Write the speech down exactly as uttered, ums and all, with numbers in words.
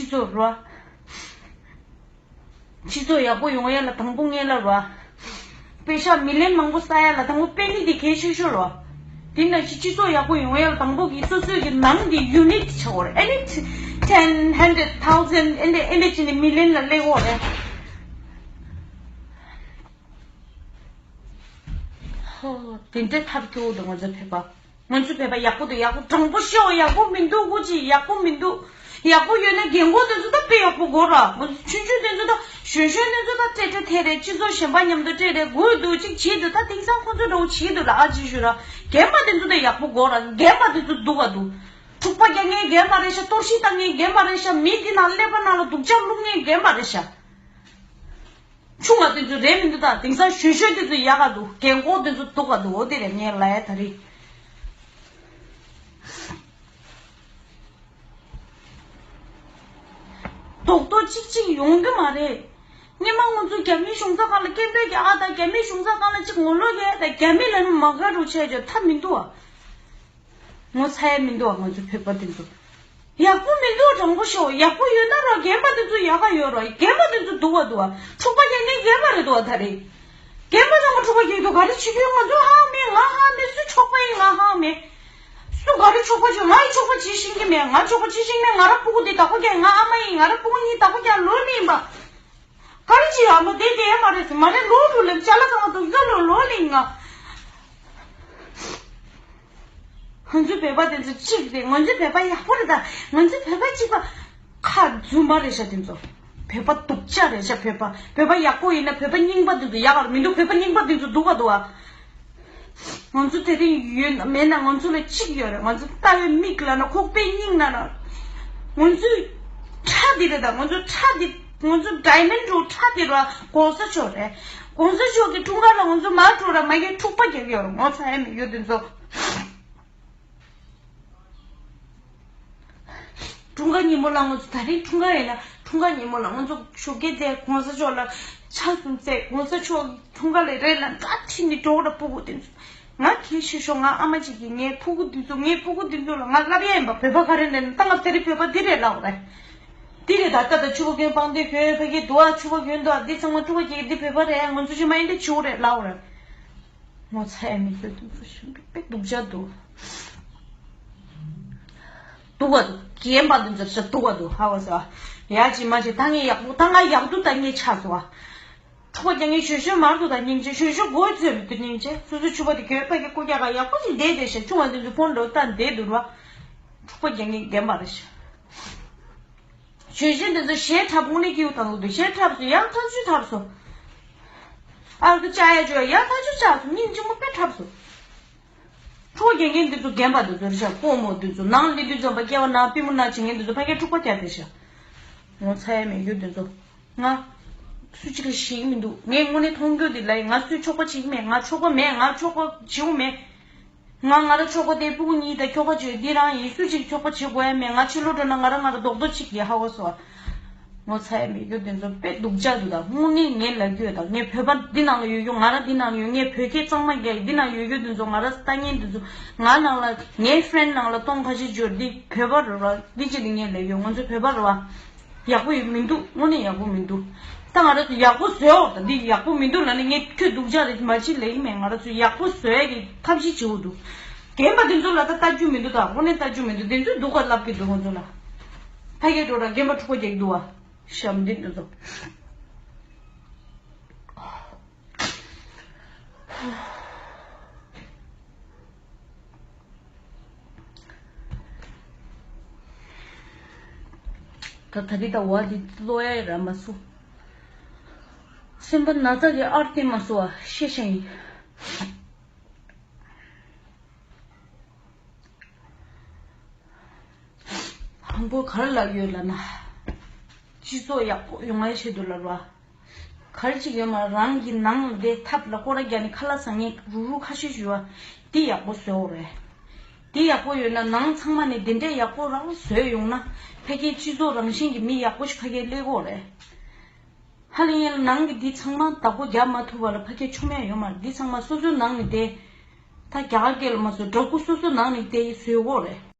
སྤྱི་ཚོགས་རོ། སྤྱི་ཚོགས་ཡག་པོ་ཡོང་ཡ་ལ་དང་པོ་ངེས་ལ་རོ། པེ་ཤ་མི་ལེན་མང་པོ་ས་ཡ་ལ་དང་པོ་པེ་ནི་དེ་གལ་ཆེ་ཤོས་རོ། དེ་ན་ཅི་སྤྱི་ཚོགས་ཡག་པོ་ཡོང་ཡ་ལ་དང་པོ་གི་སོ་སོའི་གི་ནང་གི་ཡུ་ནིཊ་ཆགས་འོ་རེད། ཨེ་ནི་ten, hundred, thousand ཨེ་འདྲ་ཨེ་འདྲ་ཅི་ནི་མི་ལེན་ལ་སླེབས་འོ་རེད། ཧོ། དེ་འདྲའི་ཐབས་སྐྱོ་བོ་འདུག་ང་ཚོ་བོད་པ། ང་ཚོ་བོད་པ་ཡག་པོ་འདུག་ཡག་པོ་དྲང་པོ་ཤོད། ཡག་པོ་མི་འདུག་ཀུ་ཅི་ཡག་པོ་མི་འདུག་ཡག་པོ་ཡོད་ན་རྒན་གོག་དེ་ཚོ་ད་དཔེ་ཡག་པོ་དགོས་ར། ང་ཚོ་ཆུང་ཆུང་དེ་ཚོ་ད་གཞོན་གཞོན་དེ་ཚོ་ད་སྤྲད་སྤྲད་ཐད་རེད། སྤྱི་ཚོགས་གཞན་པ་མཉམ་དུ་སྤྲད་རེད། དགོས་འདུག་ཅིག་བྱེད་འདུག་ད་དེང་སང་ཁོ་ཚོ་འདྲ་བོ་བྱེད་འདུག་ལ་ཨ་ཅེ་ཞུ་ར། རྒན་པ་དེ་ཚོ་ད་ཡག་པོ་དགོས་ར། རྒན་པ་དེ་ཚོ་སྡུག་ག་འདུག་འཁྲུག་པ་རྒྱག་མཁན་རྒན་པ་རེད་ཤག་གཏོར་བཤིག་བཏང་མཁན་རྒན་པ་རེད་ཤག་མི་དེ་ནང་ཀླད་པ་ནང་ལ་སྡུག་ཅག་བླུག་མཁན་རྒན་པ་རེད་ཤག་ཆུང་བ་དེ་ཚོ་རེད་མི་འདུག་ད་དེང་སང་གཞོན་གཞོན་དེ་ཚོ་ཡག་ག་འདུག་རྒན་གོག་དེ་ཚོ་སྡུག་ག་འདུག་འོ་དེ་རེད་ངས་ལབ་ཡ་ད་རེད། རྡོག་རྡོག་གཅིག་གཅིག་ཡོང་གི་མ་རེད། སྔོན་མ་ང་ཚོ་རྒྱ་མིའི་གཞུང་ཚབ་ཁང་ལ་སྐད་འབོད་རྒྱག་ཨ་ད་རྒྱ་མིའི་གཞུང་ཚབ་ཁང་ལ་གཅིག་ངོ་ལོག་རྒྱག་ད་རྒྱ་མི་ལ་ནི་མ་དགའ་རུ་བྱས་ཆོག་ཐབས་མི་འདུག་ཨ། ངོ་ཚ་ཡ་མི་འདུག་ཨ། ང་ཚོ་བོད་པ་དེ་ཚོ་ཡག་པོ་མི་འདུག་དྲང་པོ་ཤོད། ཡག་པོ་ཡོད་ན་རོ་རྒན་པ་དེ་ཚོ་ཡག་ག་ཡོད་རོ། རྒན་པ་དེ་ཚོ་སྡུག་ག་འདུག་ཨ། འཁྲུག་པ་རྒྱག་མཁན་རྒན་པ་རེད་འདུག་ཨ་ད་རེད། རྒན་པ་ཚང་མ་འཁྲུག་པ་རྒྱག་འདུག་ག་རེ་བྱེད་རྒྱུ་ང་ཚོ་ཧ་མེད་ང་ཧ་མེད། སུ་ཆོག་པ་ཡིན་ང་ཧ་མེད། སུ་ག་རེ་ཆོག་པ་བྱེད། ང་ཡི་ཆོག་པ་བྱེད་ཤེས་ཀྱི་མེད། ང་ཆོག་པ་བྱེད་ཤེས་མེད། ང་ར་ཕྲུ་གུ་དེ་བདག་པོ་རྒྱག་ང་ཨ་མ་ཡིན། ང་ར་ཕྲུ་གུ་གཉིས་བདག་པོ་རྒྱག་ལོ་ནི་ཡིན་པ། ག་རེ་བྱེད་ཨ་མ་དེ་དེ་མ་རེད་ཟེར་མ་རེད། ལོ་དྲུག་ལ་ཅ་ལག་ཚང་མ་དུ་ཡོད་ལོ་ལོ་ནི་ང་། ང་ཚོ་བོད་པ་དེ་ཚོ་གཅིག་རེད། ང་ཚོ་བོད་པ་ཡག་པོ་རེད་ད། ང་ཚོ་བོད་པ་གཅིག་པ། ཁ་རྫུན་པ་རེད་ཤག་དེ་ཚོ། བོད་པ་སྡུག་ཅག་རེད་ཤག་བོད་པ་བོད་པ་ཡག་པོ་ཡིན་ན་བོད་པ་རྙིང་པ་དེ་ཚོ་ཡག་ག་མི་འདུག་བོད་པ་རྙིང་པ་དེ་ཚོ་སྡུག་ག་འདུག་ཨ། ང་ཚོ་དེ་རིང་ཡོད་ན་མེད་ན་ང་ཚོ་ལ་གཅིག་ཡོད་རེད། ང་ཚོ་ལྟ་བའི་མིག་ལ་ན་ཁོག་པའི་སྙིང་ན་ན། ང་ཚོས་ཁྲ་འདི་རེད་ད། ང་ཚོ་ཁྲ་འདི་ང་ཚོ་ཌའི་མོན་ཌི་རུ་ཁྲ་འདི་ར་གོང་ས་མཆོག་རེད། གོང་ས་མཆོག་གི་འཁྲུངས་སྐར་ལ་ང་ཚོ་མར་འགྲོ་ར་མ་གི་འཁྲུག་པ་རྒྱག་ཡོད་རེད། ངོ་ཚ་ཡ་མི་ཡོད་དེ་ཚོ། འཁྲུངས་སྐར་ཉིན་མོ་ལ་ང་ཚོ་ད་རིང་འཁྲུངས་སྐར་ཡིན་ན་འཁྲུངས་སྐར་ཉིན་མོ་ལ་ང་ཚོ་ཞོགས་ཀས་བཙལ་གོང་ས་མཆོག་ལ་ཕྱག་འཚལ། གོང་ས་མཆོག་གི་འཁྲུངས་སྐར་ལ་རེད་ལ་འདྲ་ཁྲིད་ནས་འགྲོ་ར་ཕྲུ་གུ་དེ་ཚོ། ང་གལ་ཆེ་ཤོས་ང་ཨ་མ་གཅིག་གིས་ངའི་ཕྲུ་གུ་དེ་ཚོ་ངའི་ཕྲུ་གུ་དེ་ཚོ་ལ་ང་ལབ་ཡ་ཡིན་པ། བོད་པ་ག་རེ་ལབ་ན་ད་ང་ད་རིང་བོད་པ་འདི་རེད་ལབ་རེད། འདི་རེད་ད། ད་ད་ཕྱུ་པ་གྱོན་སྤང་སྟེ་གྱོན་ཕ་གི་འདུག་ཨ། ཕྱུ་པ་གྱོན་འདུག་ཨ། འདི་ཚང་མ་ཕྲུ་གུ་གཅིག་གིས་འདི་བོད་པ་རེད། ང་ཚོ་ཕྱི་མ་ཡིན་འདི་ཕྱུ་རེད་ལབ་རེད། ངོ་ཚ་ཡ་མི་ཚོ་དེ་ཚོ་ཞིམ་པའི་དཔེ་སྡུག་ཅག་འདུག་སྡུག་པ་འདུག་རྒན་པ་འདི་ཚོ་ཞིག་སྡུག་པ་འདུག་ཧ་གོ་སོང་ཨ། ཡ་ཅི་མ་ཅི་ད་ངས་ཡག་པོ་ད་ང་ཡག་སྡུག་ད་ངས་ཆགས་སོང་ཨ། འཁྲུག་པ་རྒྱག་མཁན་གཞོན་གཞོན་མར་འདུག་ད་སྙིང་རྗེ། གཞོན་གཞོན་མགོ་ཚོས་མི་འདུག་སྙིང་རྗེ། སོ་སོ་ཕྱུ་པ་དེ་གྱོན་ཕ་གི་སྐུ་རྒྱག་ག་ཡག་པོ་ཅིག་བསྡད་བསྡད་ཤག་ཆུང་བ་འདི་ཚོ་ཕོན་འགྲོ་ལྟ་བསྡད་འདུག་ར། འཁྲུག་པ་རྒྱག་མཁན་རྒན་པ་རེད་ཤག་གཞོན་གཞོན་འདི་ཚོ་ཞེ་འཁྲབ་དངོས་གནས་སྐྱིད་པོ་བཏང་གི་འདུག་ཞེ་འཁྲབ་སོང་། ཡང་ཐག་ཆོད་འཁྲབ་སོང་། ཨ་ཁུ་ཅག་ཡ་ཅོ་ཡང་ཐག་ཆོད་འཁྲབ་སོང་། སྙིང་རྗེ་མོ་དཔེ་འཁྲབ་སོང་། འཁྲུག་པ་རྒྱག་མཁན་འདི་ཚོ་རྒན་པ་འདི་ཚོ་རེད་ཤག་སྤོ་རྨོ་འདི་ཚོ་ནང་སླེབས་དུས་ཙམ་པ་སྐྱེ་བ་ནང་པུས་མོ་ནང་བྱེད་མཁན་འདི་ཚོ་ཕ་གིར་འཁྲུག་པ་རྒྱག་བསྡད་ཤག་ངོ་ཚ་ཡ་མེད་རྒྱུ་འདི་ཚོ། ང་སུ་གཅིག་ལ་ཞེད་ཀྱི་མི་འདུག་ངས་དངོས་གནས་མཐོང་རྒྱུ་འདི་ལ་ང་སུས་ཆོག་པ་བྱེད་ཀྱི་མེད། ང་ཆོག་པ་མེད། ང་ཆོག་པ་བྱེད་དགོས་མེད། ང་ང་ར་ཆོག་པ་དེ་ཕྲུ་གུ་གཉིས་དང་ཁྱོ་ག་བྱོས་འདི་རང་ཡིན། སུ་གཅིག་ཆོག་པ་བྱེད་དགོས་ཡ་མེད། ང་ཕྱི་ལོགས་འགྲོ་ན་ང་ར་ང་ར་རྡོག་རྡོག་གཅིག་གིས་ཧ་གོ་སོང་། ངོ་ཚ་ཡ་མེད་རྒྱུ་དེ་ཚོ་དཔེ་སྡུག་ཅག་འདུག་ད་དངོས་གནས་ངས་ལབ་རྒྱུ་ཡོད་ད། ངས་བོད་པ་འདི་ནང་ལ་ཡོད་རྒྱུ་ང་ར་འདི་ནང་ལ་ཡོད། ངས་བོད་སྐད་གཙང་མ་རྒྱག་ཡི་འདི་ནང་ཡོད་རྒྱུ་དེ་ཚོ་ང་ར་ལྟ་མཁན་དེ་ཚོ་ང་ནང་ལ་ངའི་ཕྲེན་ནང་ལ་སྟོང་ཁ་ཤས་འབྱོར་འདི་བོད་པ་རེད་བ། འདི་ཅི་འདི་ངས་ལབ་ཡོད། ང་ཚོ་བོད་པ་རེད་བ། ཡག་པོ་ཡོད་མི་འདུག་དངོས་གནས་ཡག་པོ་མི་འདུག་ད་ང་རང་ཚོ་ཡག་པོ་བཟོས་འོ། ད་འདི་ཡག་པོ་མི་འདུག་ལབ་ནས་ངས་ཁྱོད་སྡུག་ཅག་རེད་མ་བྱེད་ལབ་ཀྱི་མེད། ང་རང་ཚོ་ཡག་པོ་བཟོ་ཡ་གི་ཐབས་ཤེས་བྱེད་དགོས་འདུག་རྒན་པ་འདི་ཚོ་ལ་ད་ལྟ་རྒྱུ་མི་འདུག་ད་དངོས་གནས་ལྟ་རྒྱུ་མི་འདུག་འདི་ཚོས་སྡུག་ག་ལབ་ཀྱི་འདུག་ང་ཚོ་ལ། ཕ་གིར་འགྲོ་ར་རྒན་པ་འཁྲུག་པ་རྒྱག་གི་འདུག་བ། ཞབས་འདྲེན་འདི་ཚོ། ད་ད་རི་ད་བ་འདི་ལོ་ཡ་ར་མ་སུ། སེམས་པ་ན་ཚ་གི་ཨར་ཏི་མ་སུ་བ་ཤེས་ཤེས་ཡིན། དང་པོ་ག་རེ་ལབ་ཡོད་ལབ་ན། སྤྱི་ཚོགས་ཡག་པོ་ཡོང་བའི་ཆེད་དུ་ལབ་ར། ག་རེ་ཅིག་ཡོད་མ་རང་གི་ནང་ལ་བསྡད་ཐབས་ལ་སྐོར་ར་རྒྱག་ནས་ཁ་ལག་ཟ་མཁན་རུག་རུག་ཁ་ཤས་ཤིག་ཡོད་པ་འདི་ཡག་པོ་བཟོས་འོ་རེད། འདི་ཡག་པོ་ཡོད་ན་ནང་ཚང་མ་ནས་འདི་འདྲའི་ཡག་པོ་རང་བཟོས་ཡོང་ན་ཕ་གིའི་སྤྱི་ཚོགས་རང་བཞིན་གྱི་མི་ཡག་པོ་ཞིག་ཕ་གིར་སླེབས་འོ་རེད། ཧ་ལས་ཡིན་ལ་ནང་གི་འདི་ཚང་མ་བདག་པོ་རྒྱག་མ་ཐུབ་པ་ལ་ཕ་གིར་ཆོ་མེད་ཡོད་མ་རེད། འདི་ཚང་མ་སོ་སོའི་ནང་ནས་བསྡད། ད་རྒྱ་གར་སྐད་ལ་མ་བཟོ་འདྲ་སྐུ་སོ་སོའི་ནང་ནས་བསྡད་བཟོས་འོ་རེད།